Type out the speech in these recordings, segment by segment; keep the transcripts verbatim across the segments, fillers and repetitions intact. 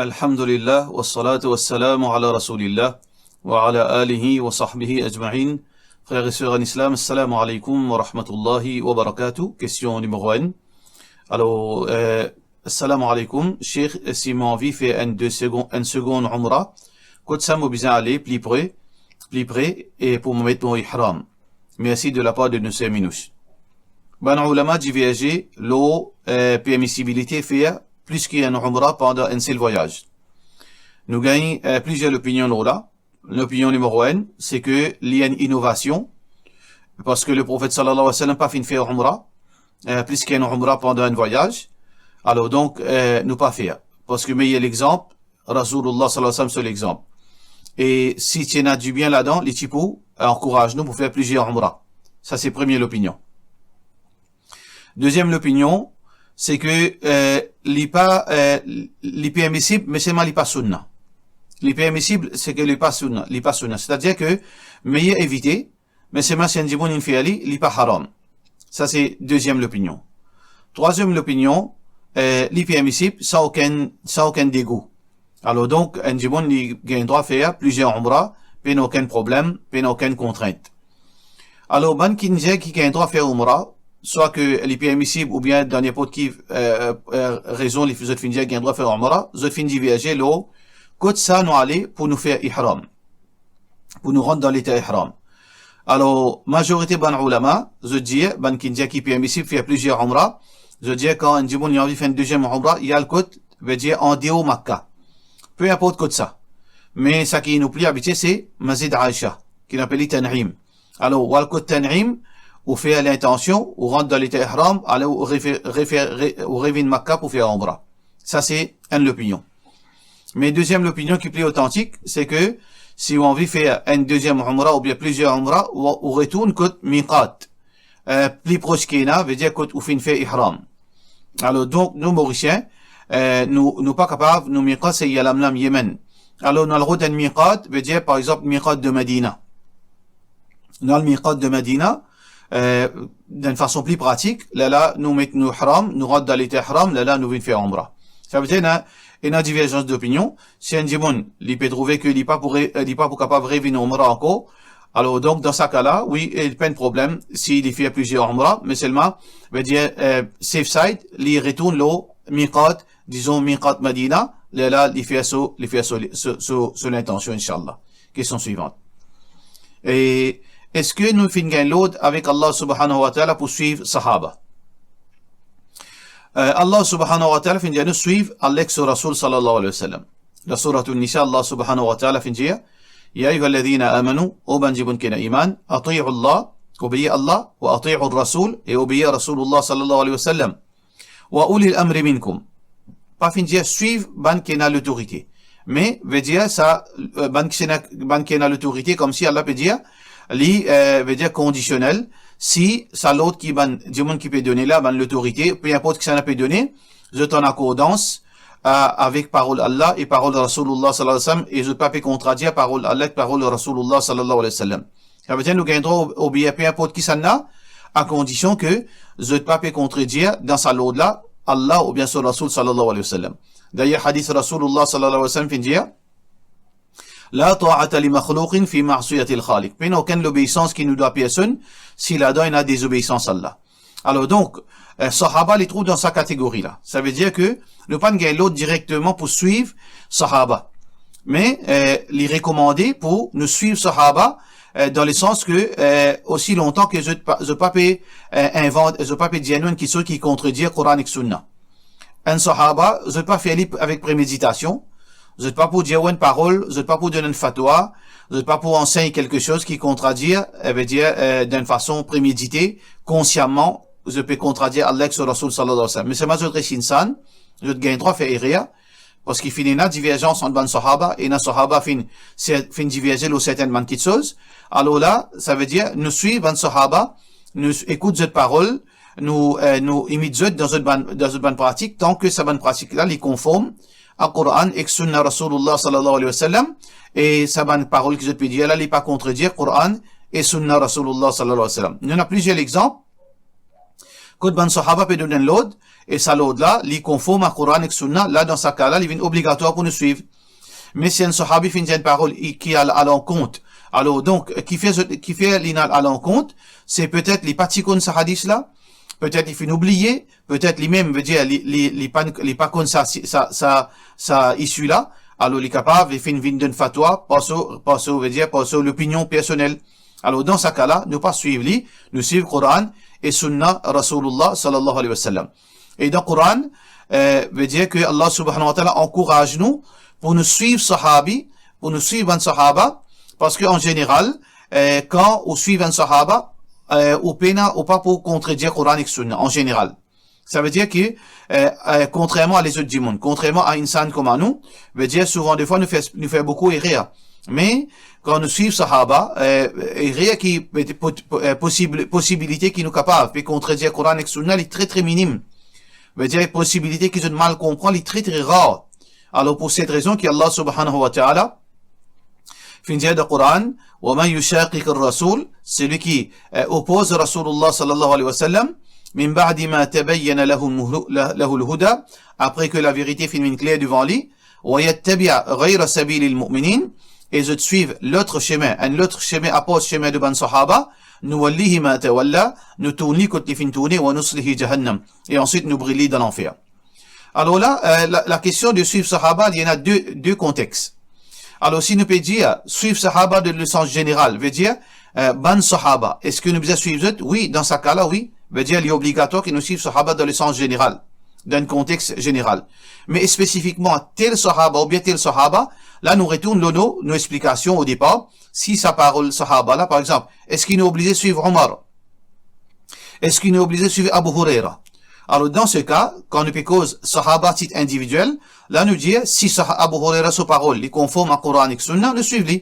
Alhamdulillah, wassalatu wassalamu ala Rasoulillah, wa ala alihi wa sahbihi ajma'in. Frères et sœurs en islam, assalamu alaikum wa rahmatullahi wa barakatuh. Kestion nimero enn. Alor, euh, assalamu alaikum. Sheikh, si mo anvi fer enn de segonn, enn segonn Umra, kot sa mo bizin ale pli pre, pli pre, e pou mo met mo ihram? Mersi de lapar de nou ser Minouch. Bann oulama diverze lor, euh, permisibilite fer plis ki enn Umra pandan enn sel vwayaz. Nou gagn, euh, plizier lopinion lor la. Lopinion nimero enn, se ke li enn inovasion, parski le Profet sallallahu alayhi wa sallam pa finn fer Umra, euh, plis ki enn Umra pandan enn vwayaz. Alor donk, euh, nou pa fer, parski meyer lexanp, Rasoulillah sallallahu alayhi wa sallam so lexanp. E si ti ena dibien ladan, li ti pou ankouraz nou pou fer plizier Umra. Sa se premie lopinion. Deziem lopinion, se ke, euh, li pa, euh, li permisib, me selman li pa sounna. Li permisib, se ke li pa sounna, li pa sounna. Setadir ke meyer evite, me selman si enn dimoun inn fer li, li pa haram. Sa se deziem lopinion. Trwaziem lopinion, euh, li permisib san okenn, san okenn dego. Alor donk, enn dimoun li gagn drwa fer plizier Umra, pena okenn problem, pena okenn kontrint. Alor, bann ki dir ki gagn drwa fer Umra, swa ke li permisib oubien dan ninport ki, euh, euh, rezon li, zot finn dir gagn drwa fer Umra, zot finn diverze lor kot sa nou ale pou nou fer ihram, pou nou rant dan leta ihram. Alor, mazorite bann oulama, zot dir, bann ki dir ki permisib fer plizier Umra, zot dir kan enn dimoun li anvi fer enn deziem Umra, li al kot, vedir andeor Makka. Pe inport kot sa. Me sa ki nou pli abitie, se Masjid Aisha, ki nou apel li Tan'im. Alor, ou al kot Tan'im, ou fer lintansion, ou rant dan leta ihram, alor ou refer-, refer-, re-, ou revinn Makka pou fer Umra. Sa se enn lopinion. Me deziem lopinion ki pli otantik, se ke si ou anvi fer enn deziem Umra oubien plizier Umra, ou, ou retourn kot Miqat. Euh, pli pros ki ena, vedir kot ou finn fer ihram. Alor donk, nou Morisien, euh, nou, nou pa kapav, nou Miqat se Yalamlam, Yemen. Alor nou al rod enn Miqat, vedir par exanp Miqat de Madina. Nou al Miqat de Madina, euh, dan enn fason pli pratik, lerla nou met nou ihram, nou rant dan leta ihram, lerla nou vinn fer Umra. Savedir ena, ena diverzans dopinion. Si enn dimoun, li pe trouve ke li pa pou re-, li pa pou kapav revinn Umra ankor, alor donk dan sa ka la, wi, e pena problem si li fer plizier Umra, me selman, vedir, euh, safe side, li retourn lor Miqat, dizon Miqat Madina, lerla li fer so, li fer so, so, so, so lintansion, inshallah. Kestion swivant. E eski nou finn gagn lord avek Allah subhanahu wa ta'ala pou swiv sahaba? Euh, Allah subhanahu wa ta'ala finn dir nou swiv Allah ek so Rasoul sallallahu alayhi wa sallam. Dan Surat An-Nisa, Allah subhanahu wa ta'ala finn dir, "Ya ayyuhalladhina amanu, o bann dimoun ki ena iman, ati'u Allah, obeir Allah, wa ati'u Rasoul, e obeir Rasoulillah sallallahu alayhi wa sallam. Wa ulil amri minkum." Pa finn dir swiv bann ki ena lotorite. Me, vedir sa, euh, bann ki ena, bann ki ena lotorite, koumsi Allah pe dir, li, euh, vedir kondisionel, si sa lord ki bann dimoun ki pe done la, bann lotorite, pe inport kisannla pe done, zot an akordans, euh, avek parol Allah e parol Rasoulillah sallallahu alayhi wa sallam, e zot pa pe kontradir parol Allah ek parol Rasoulillah sallallahu alayhi wa sallam. Savedir nou gagn drwa ob-, obeir pe inport kisannla, a kondision ke zot pa pe kontradir dan sa lord la, Allah oubien so Rasoul sallallahu alayhi wa sallam. Dayer hadis Rasoulillah sallallahu alayhi wa sallam finn dir, "La ta'ata li makhlouqin fi ma'siyatil Khaliq." Pena okenn lobeisans ki nou dwa personn, si ladan ena dezobeisans Allah. Alor donk, euh, sahaba li trouv dan sa kategori la. Savedir ke nou pa gagn lord direkteman pou swiv sahaba. Me, euh, li rekomande pou nou swiv sahaba, euh, dan lesans ke, euh, osi lontan ke zot pa, zot pa pe, euh, invant, zot pa pe dir nou enn kiksoz ki kontradir Koran ek Sunna. Enn sahaba, zot pa fer li avek premeditasion, zot pa pou dir ou enn parol, zot pa pou donn enn fatwa, zot pa pou ansegn kiksoz ki kontradir, eh, vedir, euh, dan enn fason premedite, konsiaman, zot pe kontradir Allah ek so Rasoul sallallahu alayhi wa sallam. Me selman zot res insan, zot gagn drwa fer erer, parski finn ena diverzans ant bann sahaba, ena sahaba finn, ser-, finn diverze lor sertenn bann kiksoz. Alor la, savedir, nou swiv bann sahaba, nou s-, ekout zot parol, nou, euh, nou imit zot dan zot bann, dan zot bann pratik, tanke sa bann pratik la, li konform a Koran ek Sunna Rasoulillah sallallahu alayhi wa sallam, e sa bann parol ki zot pe dir la, li pa kontradir Koran e Sunna Rasoulillah sallallahu alayhi wa sallam. Nou ena plizier lexanp. Kot bann sahaba pe donn enn lord, e sa lord la, li konform a Koran ek Sunna, la, dan sa ka la, li vinn obligatwar pou nou swiv. Me si enn sahabi finn dir enn parol i, ki al, al ankont, alor, donk, kifer zot, kifer li al, al ankont, se petet li pa ti konn sa hadis la, petet li finn oubliye, petet li mem, vedir, li, li, li pa, li pa konn sa, sa, sa, sa issue la, alor li kapav, li finn vinn donn fatwa, par so, par so, vedir, par so lopinion personel. Alor, dan sa ka la, nou pa swiv li, nou swiv Koran e Sunna Rasoulillah sallallahu alayhi wa sallam. E dan Koran, eh, vedir ke Allah subhanahu wa ta'ala ankouraz nou pou nou swiv sahabi, pou nou swiv bann sahaba, parski an zeneral, eh, kan ou swiv enn sahaba, eh, ou pena, ou pa pou kontredir Koran ek Sunna, an zeneral. Savedir ki, eh, eh, kontrerman a lezot dimoun, kontrerman a insan kouma nou, vedir souvan defwa nou fer, nou fer boukou erer. Me kan nou swiv sahaba, eh, erer ki pe, po, po, eh, posib, posibilite ki nou kapav pe kontredir Koran ek Sunna, li tre, tre minim. Vedir posibilite ki zot mal konpran, li tre, tre rar. Alor, pou set rezon ki Allah subhanahu wa ta'ala finn dir dan Koran, "Wa man yushaqiqir rasoul", celui qui, euh, oppose Rasoulillah sallallahu alayhi wa sallam, "min ba'di ma tabayyana lahu al-muhlu-, la-, lahu al-huda", après que la vérité finn vinn kler devan li, "wa yattabi' ghayra sabilil mu'minin", e zot swiv lot semin, enn lot semin apar semin de bann sahaba, "nuwallihi ma tawalla", nou tourn li kot li finn tourne, "wa nuslihi jahannam", e answit nou bril li dan lanfer. Alor la, euh, la, la kestion de swiv sahaba, li ena de, de kontex. Alor, si nou pe dir, swiv sahaba dan le sans zeneral, vedir, euh, bann sahaba, eski nou bizin swiv zot? Wi, dan sa ka la, wi. Vedir, li obligatwar ki nou swiv sahaba dan le sans zeneral, dan enn kontex zeneral. Me espesifikman, tel sahaba oubien tel sahaba, la nou retourn lor nou, nou explikasion o depar, si sa parol sahaba la, par exanp, eski nou oblize swiv Omar? Eski nou oblize swiv Abu Huraira? Alor, dan se ka, kan nou pe koz sahaba tit individiel, la nou dir, si sa Abu Huraira so parol, li konform a Koran ek Sunna, nou swiv li.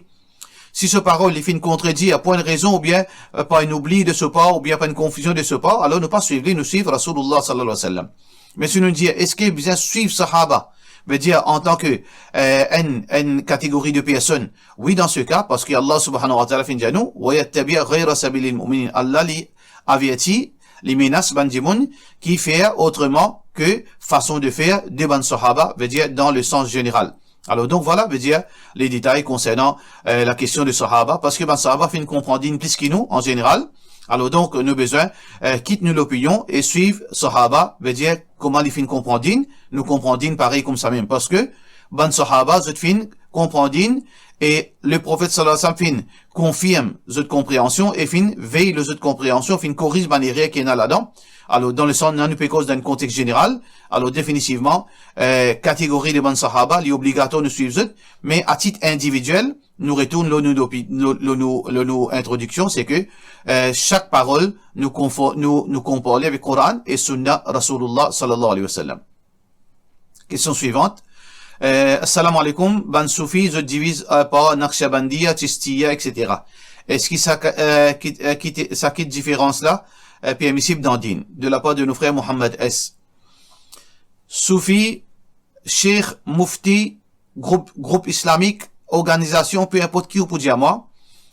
Si so parol, li finn kontredir par enn rezon, oubien, euh, par enn oubli de so par, oubien par enn konfizion de so par, alor nou pa swiv li, nou swiv Rasoulillah sallallahu alayhi wa sallam. Me si nou dir, eski bizin swiv sahaba, vedir, antan ke, euh, enn, enn kategori de personn, wi, dan se ka, parski Allah subhanahu wa ta'ala finn dir nou, "Wa yattabi' ghayra sabilil mu'minin." Allah li averti, li menas bann dimoun ki fer otreman ke fason de fer de bann sahaba, vedir dan le sans zeneral. Alor, donk, vwala, vedir, le detay konsernan, euh, la kestion de sahaba, parski bann sahaba finn konpran dinn plis ki nou, an zeneral. Alor, donk, nou bizin, euh, kit nou lopinion e swiv sahaba, vedir, kouma li finn konpran dinn, nou konpran dinn parey koumsa mem. Parski bann sahaba, zot finn konpran dinn, e Leprofet sallallahu alayhi wa sallam finn konfirm zot konpreansion e finn vey lor zot konpreansion, finn koriz bann erer ki ena ladan. Alor, dan le sans, la nou pe koz dan enn kontex zeneral, alor definitivman, euh, kategori de bann sahaba, li obligatwar nou swiv zot, me a tit individiel, nou retourn lor nou lopi-, lor, lor nou, lor nou introdiksion, se ke, euh, sak parol, nou konfor-, nou, nou konpar li avek Koran e Sunna Rasoulillah sallallahu alayhi wa sallam. Kestion swivant. Euh, Assalamu alaykum, bann soufi, zot diviz, euh, par Naqshbandiya, Tishtiya, et cetera. Eski sa, euh, ki, euh, ki, sa ki diferans la, euh, permisib dan dinn, de la par de nou frer Mohammad S. Soufi, sheikh, mufti, group, group islamik, organizasion, pe inport ki ou pou dir mwa,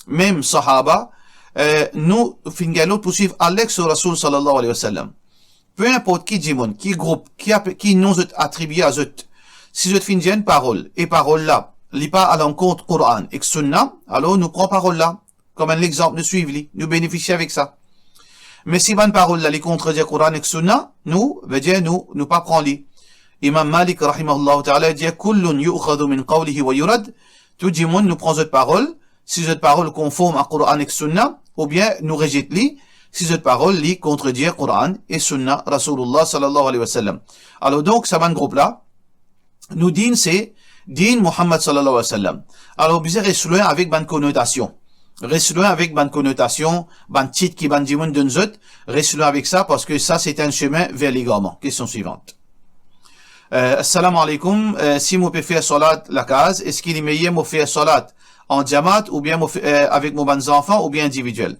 mem sahaba, euh, nou finn gagn lord pou swiv Alex o Rasoul sallallahu alayhi wa sallam. Pe inport ki dimoun, ki group, ki ape-, ki non zot atribie a zot, si zot finn dir enn parol, e parol la, li pa al ankont Koran ek Sunna, alor nou pran parol la, kom enn lexanp, nou swiv li, nou benefisie avek sa. Me si bann parol la, li kontredir Koran ek Sunna, nou, vedir nou, nou pa pran li. Imam Malik, rahimahullahu ta'ala, dir, "Kullun yu'khadhu min qawlihi wa yurad." Tou dimoun, nou pran zot parol, si zot parol konform a Koran ek Sunna, oubien nou rezet li, si zot parol, li kontredir Koran e Sunna Rasoulillah sallallahu alayhi wa sallam. Alor donk, sa bann group la, nou dinn se dinn Mohammad sallallahu alayhi wa sallam. Alor, bizin res lwin avek bann konotasion. Res lwin avek bann konotasion, bann tit ki bann dimoun donn zot, res lwin avek sa, parski sa, se enn semin ver legarman. Kestion swivant. Euh, Assalamu alaykum. Euh, si mo pe fer salat lakaz, eski li meyer mo fer salat an jamaat oubien mo fe-, euh, avek mo bann zanfan oubien individiel?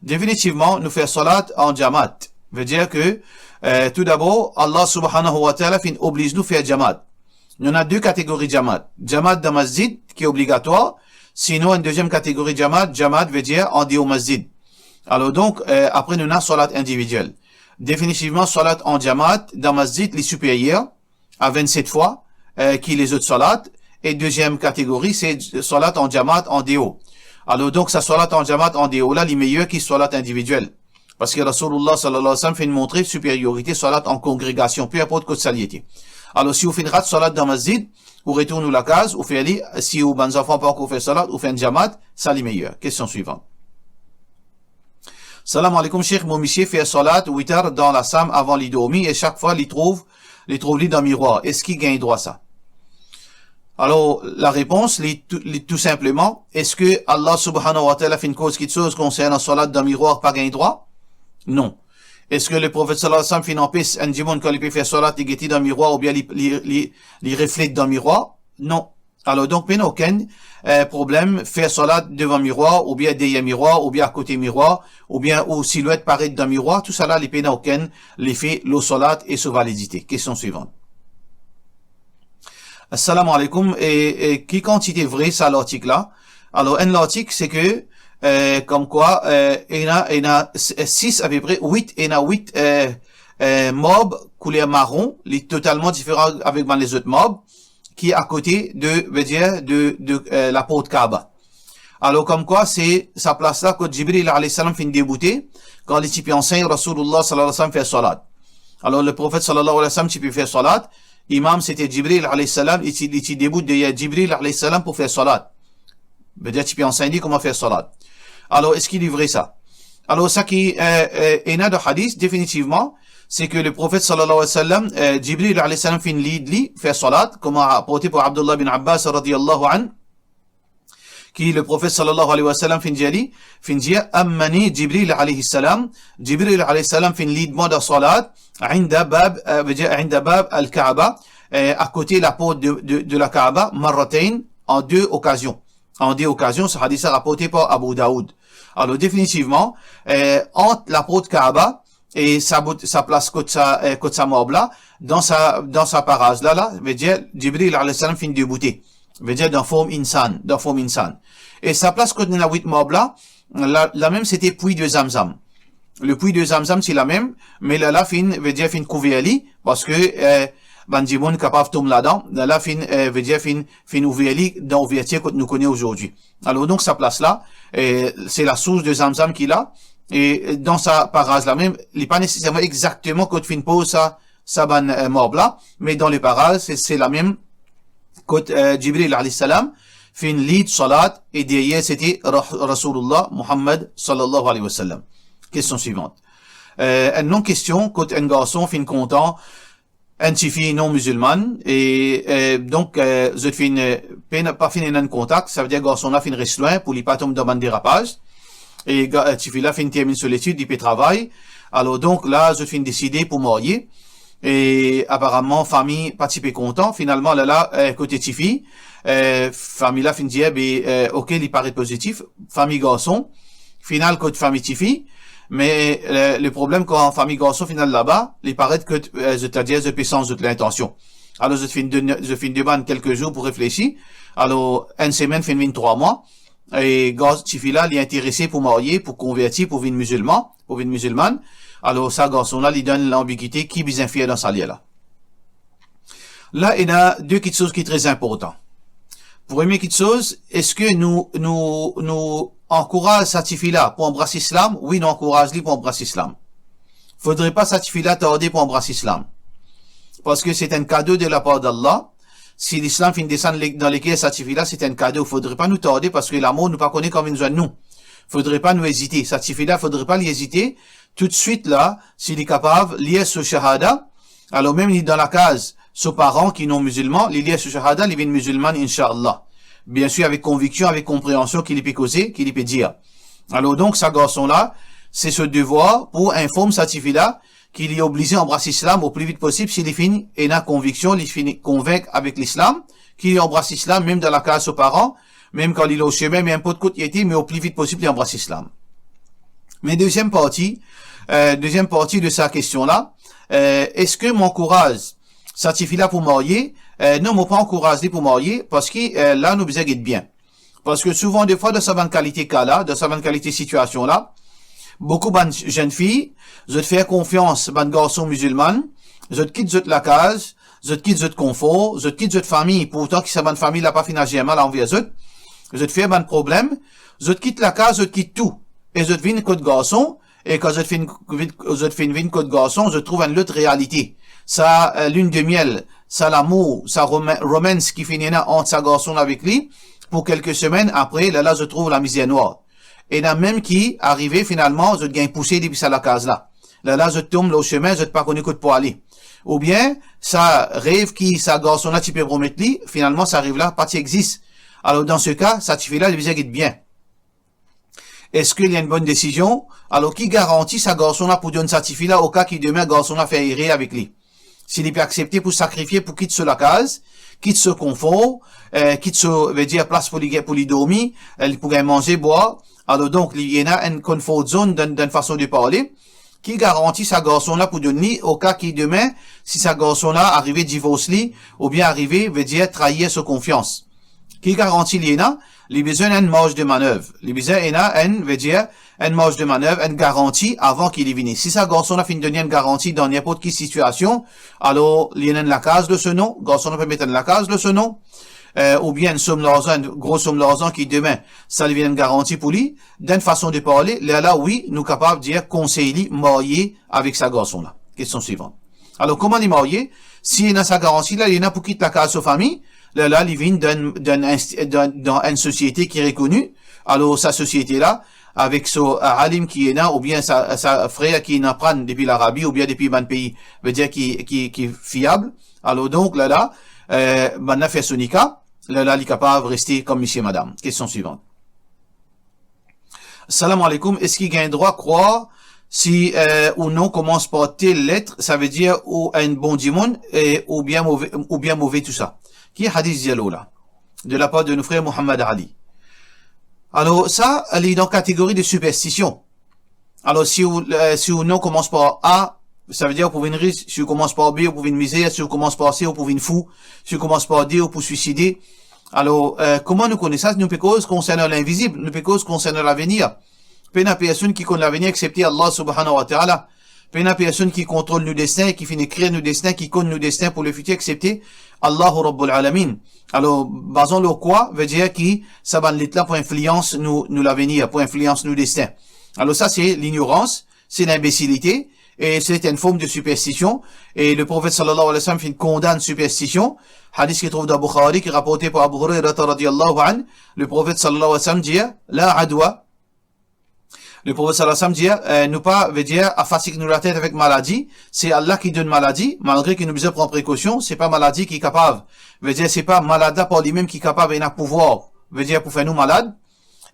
Definitivman, nou fer salat an jamaat. Vedir ke, euh, tou dabor, Allah subhanahu wa ta'ala finn obliz nou fer jamaat. Nou ena de kategori jamaat. Jamaat dan masjid, ki obligatwar, sinon enn deziem kategori jamaat, jamaat vedir an deor masjid. Alor donk, euh, apre nou ena salat individiel. Definitivman, salat an jamaat dan masjid, li siperyer a vennset fwa, eh, ki lezot salat. E deziem kategori, se salat an jamaat an deor. Alor, donk, sa salat an jamaat an deor la, li meyer ki salat individiel. Parski Rasoulullah sallallahu alayhi wa sallam finn montre siperyorite salat an kongregasion, pe inport kot sa li ete. Alor, si ou finn rat salat dan masjid, ou retourn ou lakaz, ou fer li, si ou bann zanfan pankor fer salat, ou fer enn jamaat, sa li meyer. Kestion swivan. Salam aleykoum, Sheikh, mo misie fer salat witar dan lasam avan li dormi e sak fwa li trouv, li trouv li dan mirwar. Eski gagn drwa sa? Alor, larepons, li tou, li tou sinpleman, eski Allah subhanahu wa ta'ala finn koz kiksoz konsernan salat dan mirwar pa gagn drwa? Non. Eski Leprofet sallallahu alayhi wa sallam finn anpes enn dimoun kan li pe fer salat, li gete dan mirwar oubien li, li, li, li reflet dan mirwar? Non. Alor, donk, pena okenn, eh, problem fer salat devan mirwar, oubien deryer mirwar, oubien akote mirwar, oubien ou silwet paret dan mirwar, tousala, li pena okenn lefe lor salat e so validite. Kestion swivan. Assalamu alaikum, e, e ki kantite vre sa lartik la? Alor, enn lartik, se ke, eh, komkwa, eh, ena, ena s-, eh, sis apepre, wit, ena wit, eh, eh, marb kouler maron, li totalman diferan avek bann lezot marb, ki akote de, vedir, de, de, eh, laport Kaaba. Alor, komkwa, se sa plas la kot Jibril alayhi salam finn deboute, kan li ti pe ansegn Rasoulullah sallallahu alayhi wasallam fer salat. Alor, Leprofet sallallahu alayhi wasallam ti pe fer salat, imam, sete Jibril alayhi salam, li ti, li ti debout deryer Jibril alayhi salam pou fer salat. Vedir, ti pe ansegn li kouma fer salat. Alor, eski li vre sa? Alor, sa ki, eh, eh, ena dan hadis, definitivman, se ke Leprofet sallallahu alayhi wasallam, eh, Jibril alayhi salam finn lid li fer salat, kouma raporte par Abdullah bin Abbas radiyallahu anhu, ki Leprofet sallallahu alayhi wasallam finn dir li, finn dir, "Ammani Jibril alayhi salam", Jibril alayhi salam finn lid mwa dan salat, inda bab, eh, vedir inda bab al-Kaaba, eh, akote laport de, de, de la Kaaba, marratayn, an de okazion. An de okazion, sa hadis la raporte par Abu Daoud. Alor, definitivman, eh, ant laport Kaaba e sa bout, sa plas kot sa, eh, kot sa marb la, dan sa, dan sa paraz la, la, vedir Jibril alayhi salam finn deboute. Vedir dan form insan, dan form insan. E sa plas kot ena wit marb la, la, lamem sete pwi de Zamzam. Le pwi de Zamzam ti lamem, me la, la finn, vedir finn kouver li, parski, eh, bann dimoun kapav tom ladan, la, la finn, eh, vedir finn, finn ouver li dan ouvertir kot nou kone azordi. Alor, donk, sa plas la, eh, se lasours de Zamzam ki la, e dan sa paraz lamem, li pa neseserman exakteman kot finn poz sa, sa bann, eh, marb la, me dan le paraz, se, se lamem kot, eh, Jibril alayhi salam finn lid salat, e deryer sete Ra-, Rasoulullah Muhammad sallallahu alayhi wasallam. Kestion swivan. Eh, enn long kestion, kot enn garson finn kontan enn tifi non mizilman, e, eh, donk, eh, zot finn, eh, pena, pa finn ena enn kontak, savedir garson la finn res lwin pou li pa tom dan bann derapaz. E ga-, eh, tifi la finn terminn so letid, li pe travay. Alor, donk, la, zot finn deside pou marye. E aparaman, fami pa ti pe kontan. Finalman, la, la, eh, kote tifi, eh, fami la finn dir, be, eh, ok, li paret pozitif. Fami garson, final kot fami tifi. Me, eh, le problem, kan fami garson finn al laba, li paret kot, eh, zot, setadir zot pe sanz zot lintansion. Alor, zot finn donn, zot finn demann kelke zour pou reflesi. Alor, enn semenn finn vinn trwa mwa. E gar-, tifi la, li interese pou marye, pou konverti, pou vinn mizilman, pou vinn mizilman. Alor, sa garson la, li dan lanbigite, ki bizin fer dan sa ler la? La, ena de kiksoz ki tre inportan. Premie kiksoz, eski nou, nou, nou ankouraz sa tifi la pou anbras Islam? Wi, nou ankouraz li pou anbras Islam. Fodre pa sa tifi la tarde pou anbras Islam. Parski se enn kado de lapar d'Allah. Si Lislam finn desann le-, dan leker sa tifi la, se enn kado. Fodre pa nou tarde, parski lamor, nou pa kone kan vinn zwenn nou. Fodre pa nou ezite. Sa tifi la, fodre pa li ezite. Toutswit la, si li kapav lir so shahada, alor mem li dan lakaz so paran ki non mizilman, li lir so shahada, li vinn mizilman, inshallah. Biensir, avek konviksion, avek konpreansion ki li pe koze, ki li pe dir. Alor donk, sa garson la, se so devwar pou inform sa tifi la ki li oblize anbras Islam o pli vit posib, si li finn ena konviksion, li finn konvink avek Lislam, ki li anbras Islam, mem dan lakaz so paran, mem kan li lor sime, me inport kot li ete, me o pli vit posib, li anbras Islam. Me deziem parti, eh, deziem parti de sa kestion la, eh, eski mo ankouraz sa tifi la pou marye? Eh, non, mo pa ankouraz li pou marye, parski, eh, la nou bizin get bien. Parski souvan defwa, dan sa bann kalite ka la, dan sa bann kalite sitiasion la, Boukou bann zenn fi, zot fer konfians bann garson mizilman, zot kit zot lakaz, zot kit zot konfor, zot kit zot fami, pourtan ki sa bann fami la pa finn azir mal anver zot, zot fer bann problem, zot kit lakaz, zot kit tou, e zot vinn kot garson, e kan zot finn, vinn, zot finn vinn kot garson, zot trouv enn lot realite. Sa, eh, linn de miel, sa lamour, sa roma-, romance ki finn ena ant sa garson la avek li, pou kelke semenn, apre, lerla zot trouv lamizer nwar. Ena mem ki arive, finalman, zot gagn pouse depi sa lakaz la. Lerla zot tom lor sime, zot pa kone kot pou ale. Oubien, sa rev ki sa garson la ti pe promet li, finalman, sa rev la pa ti exis. Alor, dan se ka, sa tifi la, li bizin get bien. Eski li enn bonn desizion? Alor, ki garanti sa garson la pou donn sa tifi la, oka ki demin garson la fer erer avek li? Si li pe aksepte pou sakrifie, pou kit so lakaz, kit so konfor, eh, kit so, vedir, plas pou li, pou li dormi, eh, li pou gagn manze, bwar. Alor, donk, li ena enn comfort zone dan, dan fason de parle. Ki garanti sa garson la pou donn li, oka ki demin, si sa garson la arive divors li, oubien arive, vedir, trair so konfians? Ki garanti li ena? Li bizin enn marj de manev. Li bizin ena enn, vedir, enn marj de manev, enn garanti avan ki li vini. Si sa garson la finn donn li enn garanti dan ninport ki sitiasion, alor li ena enn lakaz lor so non, garson la pe met enn lakaz lor so non, eh, oubien enn som larzan, enn gro som larzan ki demin, sa li vinn enn garanti pou li, dan fason de parle, lerla wi, nou kapav dir konsey li marye avek sa garson la. Kestion swivan. Alor, kouma li marye? Si ena sa garanti la, li ena pou kit lakaz so fami, lerla li vinn dan, dan, dan, dan enn sosiete ki rekoni. Alor, sa sosiete la, avek so, eh, alim ki ena, oubien sa, sa frer ki inn aprann depi Larabi, oubien depi bann pei, vedir ki, ki, ki fiab. Alor, donk, lerla, eh, bann la fer so nika, lerla li kapav reste kom misie madam. Kestion swivan. Salam aleykoum, eski gagn drwa krwar si, eh, ou non koumans par tel let, savedir ou enn bon dimoun, e, oubien move, oubien move, tou sa? Ki hadis dir lor la? De la par de nou frer Mohammad Ali. Alor, sa, li dan kategori de siperstision. Alor, si ou, eh, si ou non koumans par A, savedir ou pou vinn ris, si ou koumans par B, ou pou vinn mizer, si ou koumans par C, ou pou vinn fou, si ou koumans par D, ou pou swiside. Alor, eh, kouma nou kone sa? Nou pe koz konsernan linvizib, nou pe koz konsernan lavenir. Pena personn ki konn lavenir exsepte Allah subhanahu wa ta'ala. Pena personn ki kontrol nou destin, ki finn ekrir nou destin, ki konn nou destin pou lefitir, exsepte Allahu Rabbul Alamin. Alor, bazan lor kwa, vedir ki sa bann let la pou inflians nou, nou lavenir, pou inflians nou destin? Alor sa, se lignorans, se linbesilite, e se enn form de siperstision. E le Profet sallallahu alayhi wa sallam finn kondann siperstision. Hadis ki trouv dan Bukhari, ki raporte par Abu Hurairah radiyallahu anhu. Le Profet sallallahu alayhi wa sallam dir, la adwa. Le Profet sallallahu alayhi wa sallam dir, eh, nou pa, vedir, a fatig nou latet avek maladi. Se Allah ki donn maladi, malgre ki nou bizin pran prekosion, se pa maladi ki kapav, vedir, se pa malad la par limem ki kapav ena pouvwar, vedir, pou fer nou malad.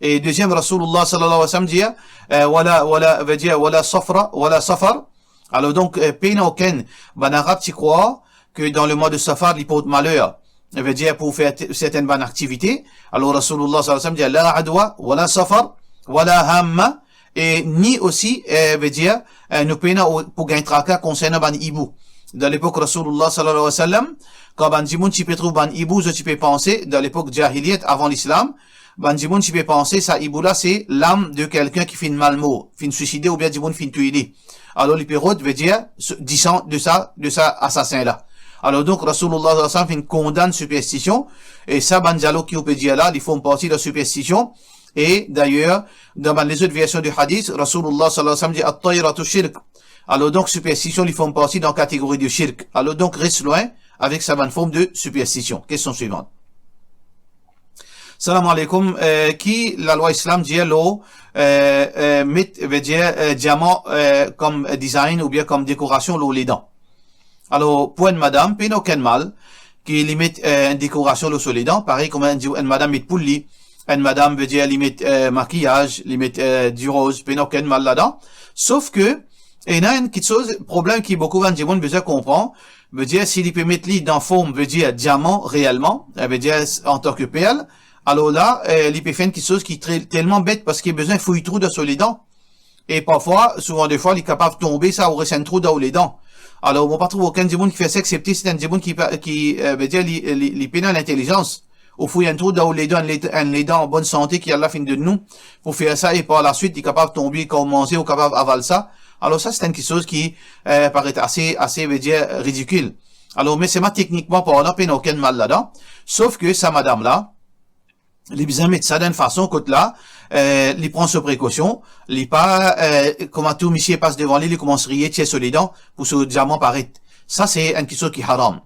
E deziem, Rasoulullah sallallahu alayhi wa sallam dir, eh, wala, wala, vedir, wala safra, wala safar. Alor donk, eh, pena okenn, bann Arab ti krwar ke dan lemwa de Safar, li port maler. Vedir pou fer t-, sertenn bann aktivite. Alor Rasoulullah sallallahu alayhi wa sallam dir, la adwa, wala safar, wala hamma, e ni osi, eh, vedir, eh, nou pena o-, pou gagn traka konsernan bann ibou. Dan lepok Rasoulullah sallallahu alayhi wa sallam, kan bann dimoun ti pe trouv bann ibou, zot ti pe panse, dan lepok jahiliyat, avan Lislam, bann dimoun ti pe panse sa ibou la se lam de kelkenn ki finn mal mor, finn swiside oubien dimoun finn touy li. Alor li pe rod, vedir, s-, disan de sa, de sa asasin la. Alor donk, Rasoulullah sallallahu alayhi wa sallam finn kondann siperstision, e sa bann dialog ki ou pe dir la, li form parti de siperstision, e dayer, dan bann lezot version de hadis, Rasoulullah sallallahu alayhi wa sallam dir, at-tayratu shirk. Alor donk, siperstision, li form parti dan kategori de shirk. Alor donk, res lwin avek sa bann form de siperstision. Kestion swivan. Salam aleykoum, eh, ki lalwa Islam dir lor, eh, eh, met, vedir, eh, diaman, eh, kom design oubien kom dekorasion lor ledan? Alor, pou enn madam, pena okenn mal ki li met, eh, enn dekorasion lor so ledan, parey kouma enn, enn madam met poul li, enn madam, vedir, li met, eh, makiyaz, li met, eh, diroz, pena okenn mal ladan. Sof ke, ena enn kiksoz, problem ki boukou bann dimoun bizin konpran, vedir, si li pe met li dan form, vedir, diaman, reelman, eh, vedir, antan ke perl, alor la, eh, li pe fer enn kiksoz ki tre, telman bet, parski bizin fouy trou dan so ledan. E parfwa, souvan defwa, li kapav tonbe sa ou res enn trou dan ou ledan. Alor, mo pa trouv okenn dimoun ki fer sa, exsepte si enn dimoun ki pa, ki, eh, vedir, li, li, li pena lintelizans, ou fouy enn trou dan ou ledan, enn led-, enn ledan an bonn sante ki Allah finn donn nou, pou fer sa, e par laswit, li kapav tonbe kan ou manze, ou kapav aval sa. Alor sa, se enn kiksoz ki, eh, paret ase, ase, vedir, ridikil. Alor, me selman teknikman parlan, pena okenn mal ladan. Sof ke sa madam la, li bizin met sa dan enn fason kot la, eh, li pran so prekosion, li pa, eh, kouma tou misie pas devan li, li koumans riye, tir so ledan pou so diaman paret. Sa, se enn kiksoz ki haram.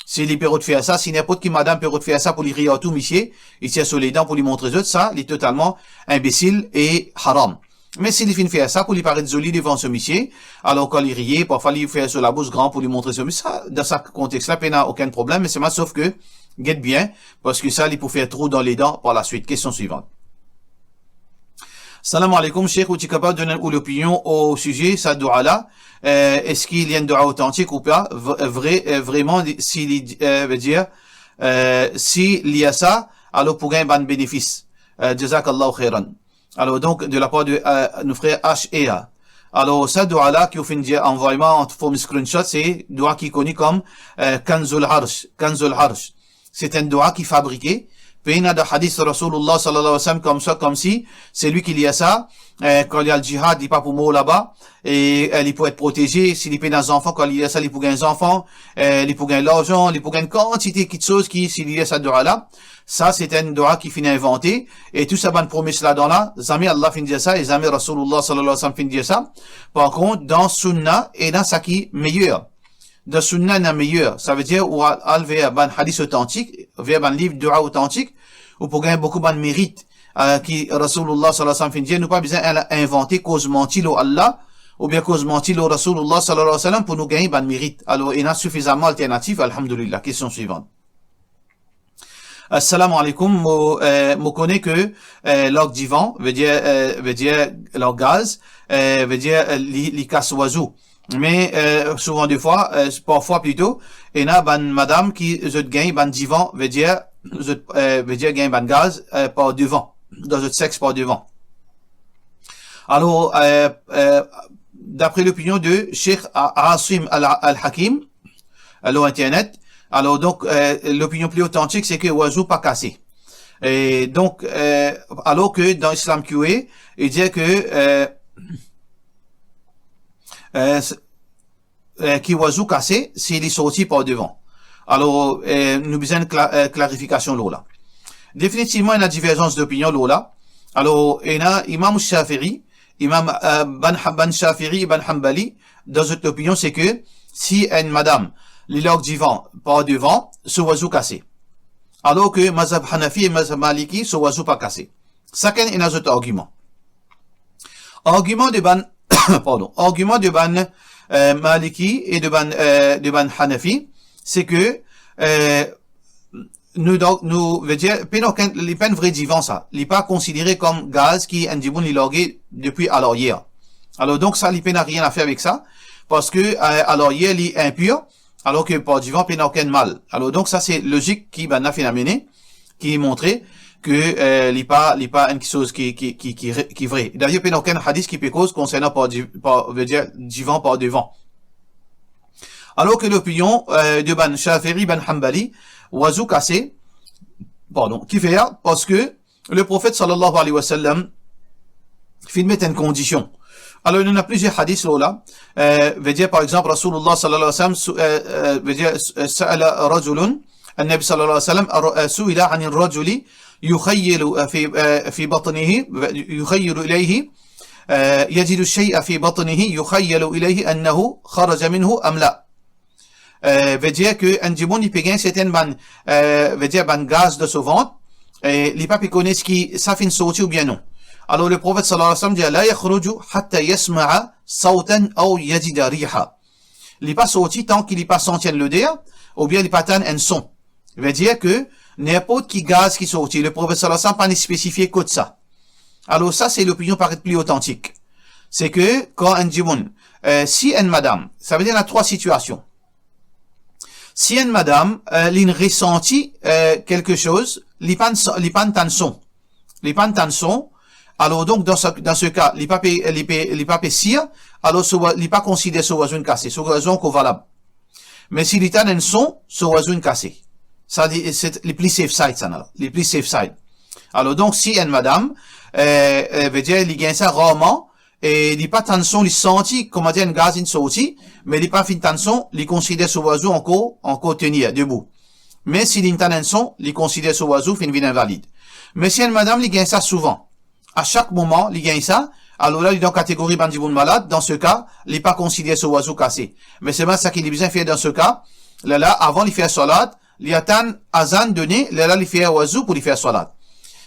Si li pe rod fer sa, si ninport ki madam pe rod fer sa pou li riye ar tou misie, li tir so ledan pou li montre zot, sa, li totalman inbesil e haram. Me si li finn fer sa pou li paret zoli devan so misie, alor kan li riye, parfwa li fer so labous gran pou li montre so misie, sa, dan sa kontex la, pena okenn problem, me selman sof ke, get bien, parski sa, li pou fer trou dan ledan par laswit. Kestion swivan. Salam alaikum, Sheikh, ou ti kapav donn ou lopinion o size sa doua la? Eh, eski li enn doua otantik ou pa? V-, vre, eh, vreman, li, si li, eh, vedir, eh, si li a sa, alor pou gagn bann benefis. Eh, jazakallahu khairan. Alor, donk, de la par de, eh, nou frer H E A. Alor, sa doua la ki ou finn dir, anvway mwa an form screenshot, se doua ki koni kom, eh, Kanzul Arsh, Kanzul Arsh. Se enn doua ki fabrike. Pena dan hadis Rasoulillah sallallahu alayhi wa sallam koumsa, koumsi, selwi ki li a sa, eh, kan li al jihad, li pa pou mor laba, e, eh, li pou et proteze, si li pena zanfan, kan li a sa, li pou gagn zanfan, eh, li pou gagn larzan, li pou gagn kantite kiksoz ki, si li a sa doua la, sa, se enn doua ki finn invante, e tou sa bann promes ladan la, zame Allah finn dir sa, e zame Rasoulillah sallallahu alayhi wa sallam finn dir sa. Par kont, dan sunna, ena sa ki meyer. Dan sunna ena meyer, savedir ou al, al ver bann hadis otantik, ver bann liv doua otantik, ou pou gagn boukou bann merit, eh, ki Rasoulillah sallallahu alayhi wa sallam finn dir, nou pa bizin al invante koz manti lor Allah, oubien koz manti lor Rasoulillah sallallahu alayhi wa sallam pou nou gagn bann merit. Alor, ena sifizaman alternatif, alhamdulillah. Kestion swivan. Assalamu alaikum, mo, eh, mo kone ke, eh, larg divan, vedir, eh, vedir larg gaz, eh, vedir, eh, li, li kas wazou. Me, eh, souvan defwa, eh, parfwa plito, ena bann madam ki zot gagn bann divan, vedir, zot, eh, vedir gagn bann gaz, eh, par devan, dan zot sex par devan. Alor, eh, eh, dapre lopinion de Sheikh A-, Asim Al-, Al-Hakim, eh, lor internet, alor donk, eh, lopinion pli otantik, se ke wazou pa kase. E donk, eh, alor ke dan Islam Q A, li dir ke, eh, eh, s-, eh, ki wazou kase si li sorti par devan. Alor, eh, nou bizin kla-, eh, klarifikasion lor la. Definitivman, ena diverzans dopinion lor la. Alor, ena Imam Shafi'i, Imam, eh, bann, bann Shafi'i, bann Hanbali, dan zot lopinion, se ke si enn madam, li larg divan par devan, so wazou kase. Alor ke mazhab Hanafi e mazhab Maliki, so wazou pa kase. Sakenn ena zot argiman. Argiman de bann, pardon, argiman de bann, eh, Maliki e de bann, eh, de bann Hanafi, se ke, eh, nou, donk, nou, vedir, pena okenn, li pa enn vre divan sa. Li pa konsidere kom gaz ki enn dimoun li large depi alaryer. Alor, donk, sa, li pena nanye a fer avek sa, parski, eh, alaryer, li inpir, alor ke par divan, pena okenn mal. Alor, donk, sa, se lozik ki bann la finn amene, ki montre ke, eh, li pa, li pa enn kiksoz ki, ki, ki, ki re-, ki vre. Dayer, pena okenn hadis ki pe koz konsernan par di-, par, vedir, divan par devan. Alor ke lopinion, eh, de bann Shafi'i, bann Hanbali, wazou kase, pardon, kifer, parski Leprofet sallallahu alayhi wa sallam finn met enn kondision. Alor, ena plizier hadis lor la. Eh, vedir, par exanp, Rasoulillah sallallahu alayhi wa sallam, su-, eh, eh, vedir, eh, sa'ala rajulun, an-Nabi sallallahu alayhi wa sallam, ar-, eh, su'ila anir rajuli yukhayyalu, eh, fi, eh, fi batnihi, yukhayyalu ilayhi, eh, yajidu shay'a fi batnihi, yukhayyalu ilayhi annahu kharaja minhu am la. Eh, vedir ke enn dimoun, li pe gagn serten bann, eh, vedir bann gaz dan so vant, e li pa pe kone eski sa finn sorti oubien non. Alor, Leprofet sallallahu alayhi wa sallam dir, "La yakhruju hatta yasma'a sawtan aw yajida riha." Li pa sorti tan ki li pa santi enn loder, oubien li pa tann enn son. Vedir ke ninport ki gaz ki sorti, Leprofet sallallahu alayhi wa sallam pa spesifie kot sa. Alor sa, se lopinion paret pli otantik. Se ke kan enn dimoun, eh, si enn madam, savedir ena trwa sitiasion. Si enn madam, eh, li resanti, eh, kelke soz, li pa, li pa tann son. Li pa tann son. Alor donk, dan sa, dan se ka, li pa pe, li pe, li pa pe sir, alor so wa-, li pa konsidere so wazou inn kase, so wazou ankor valab. Me si li tann enn son, so wazou inn kase. Sa li, se, li pli safe side, sa la. Li pli safe side. Alor, donk, si enn madam, eh, eh, vedir, li gagn sa rarman, e li pa tann son, li santi, koumadir, enn gaz inn sorti, me li pa finn tann son, li konsider so wazou ankor, ankor tenir, debou. Me si li tann enn son, li konsider so wazou finn vinn invalid. Me si enn madam, li gagn sa souvan, a sak moman, li gagn sa, alor la, li dan kategori bann dimoun malad, dan se ka, li pa konsider so wazou kase. Me selman seki li bizin fer dan se ka, lerla, avan li fer salat, li atann azan done, lerla li fer wazou pou li fer salat.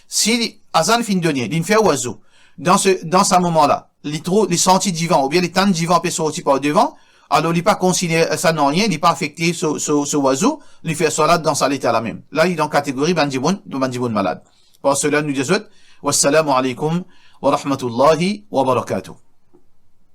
Si li, azan finn done, li fer wazou, dan se, dan sa moman la, li trouv, li santi divan, oubien li tann divan pe sorti par devan, alor li pa konsider sa nanye, li pa afekte so, so, so wazou, li fer salat dan sa leta la mem. La, li dan kategori bann dimoun, bann dimoun malad. Par sela, nou dir zot, wassalamu alaikum wa rahmatullahi wa barakatuh.